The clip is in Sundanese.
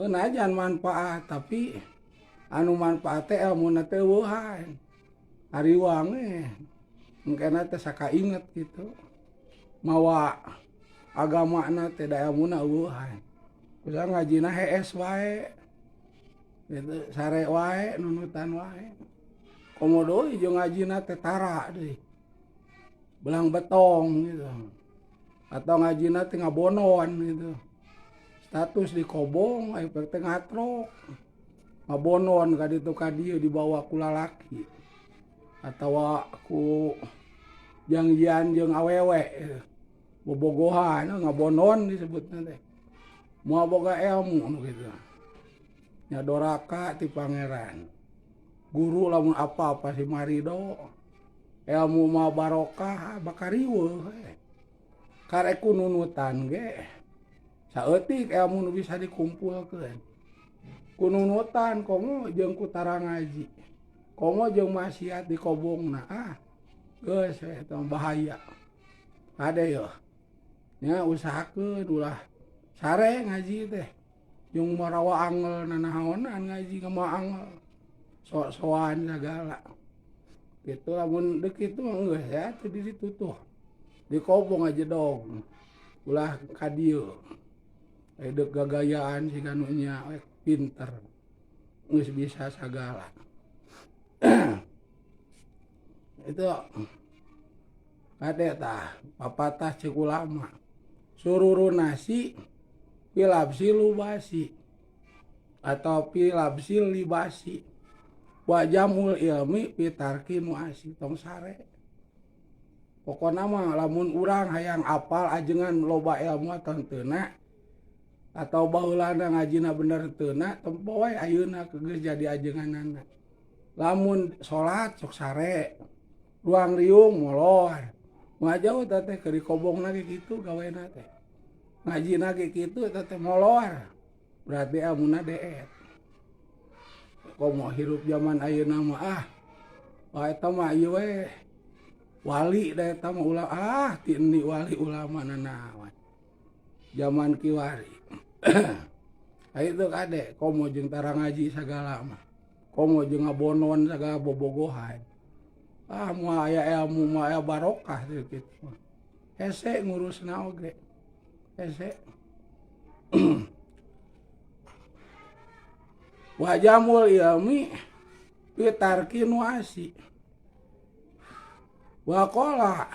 Najan manfaat, tapi anu manfaat teh ilmuna teh eueuhan. Hariwang we engkena teh sakainget gitu. Mawa agamana teh da ilmuna eueuhan. Kusaha ngajina hees wae. Gitu, sare wae, nunutan wae. Komo deui jeung ngajina teh tara deui. Belang betong gitu. Atau ngajina teh ngabonon gitu. Status dikobong, aya teh ngatrok. Ngabonon ka ditu ka dieu dibawa ku lalaki. Atawa ku jangjian jeung awewe gitu. Bobogohan ngabonon disebutna teh. Moal boga ilmu nu kitu. Nya doraka ti pangeran. Guru lamun apa pasti marido. Ilmu mah barokah bakal riweuh we. Karek ku nunutan ge saeutik ilmu nu bisa dikumpulkeun. Ku nunutan komo jeung ku tara ngaji. Komo jeung maksiat dikobongna, ah geus we eta bahaya. Kade yeuh. Nya usahakeun ulah sare ngaji teh. Jeung marawa angel nanaonan ngaji moal angel. Sok-sokan sagala. Kitu lamun deuk kitu mah geus ya teu di ditu tuh. Dikobong aja dong. Ulah ka dieu. Deuk gagayaan siga nu nya we pinter. Geus bisa sagala. Itu kade tah papatah ceuk ulama. Sururu nasi filabsil lubasi atau filabsil libasi wa jamul ilmi fitarki muasi, tong sare. Pokona mah lamun urang hayang apal ajengan loba ilmu atau henteuna atau baheulana ngajina bener henteuna, tempo we ayeuna geus jadi ajenganana. Lamun salat sok sare, ruang riung molor, ngajauh teh keur dikobongna ge kitu gawena teh. Ngajina ge kitu eta teh molor, berarti ilmuna deet. Komo hirup zaman ayeuna mah, ah wah eta mah ieu we wali da eta mah ulah, ah ti endi wali ulama nanaon zaman kiwari. Itu kade komo jeung tara ngaji sagala mah, komo jeung ngabonon sagala bobogohan, ah moal aya ilmu, moal aya barokah teh kitu mah. Hese ngurusna oge hese. Wa jamul ilmi fi tarki nuasi. Wa qala